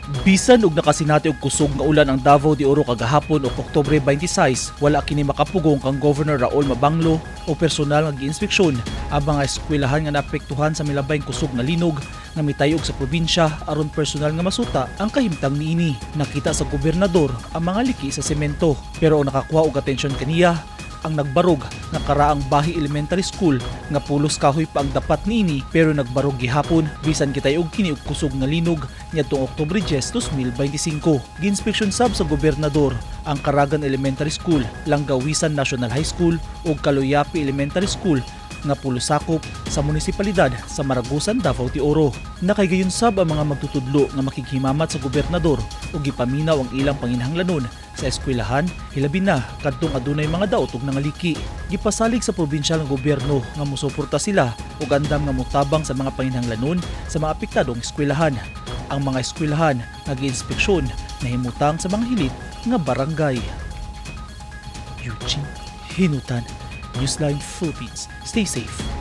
Bisan og nakasinati og kusog nga ulan ang Davao de Oro kagahapon og Oktubre 26, wala kini makapugong kang Governor Raul Mabanglo o personal nga giinspeksyon ang mga eskwelahan nga naapektuhan sa milabayng kusog nga linog nga mitayog sa probinsya aron personal nga masuta ang kahimtang niini. Nakita sa gobernador ang mga liki sa semento, pero ang nakakuha og atensyon kaniya ang nagbarog nga Karaang Bahi Elementary School nga pulos kahoy pa ang dapat niini pero nagbarog gihapon bisan gitayog kini og kusog nga linog niadtong Oktubre 10, 2025. Giinspeksyon sab sa gobernador ang Caragan Elementary School, Langgawisan National High School ug Kaluyapi Elementary School nga pulos sakop sa munisipalidad sa Maragusan, Davao de Oro. Nakaygayon sab ang mga magtutudlo nga makighimamat sa gobernador ug gipaminaw ang ilang panginahanglanon sa eskwelahan, hilabi na kadtong adunay mga daot ug nangaliki. Gipasalig sa probinsyal nga gobyerno nga mosuporta sila ug andam nga motabang sa mga panginahanglanon sa mga apektadong eskwelahan. Ang mga eskwelahan nga giinspeksyon nahimutang sa mga hilit nga barangay. Eugene Hinutan, Newsline Philippines. Stay safe.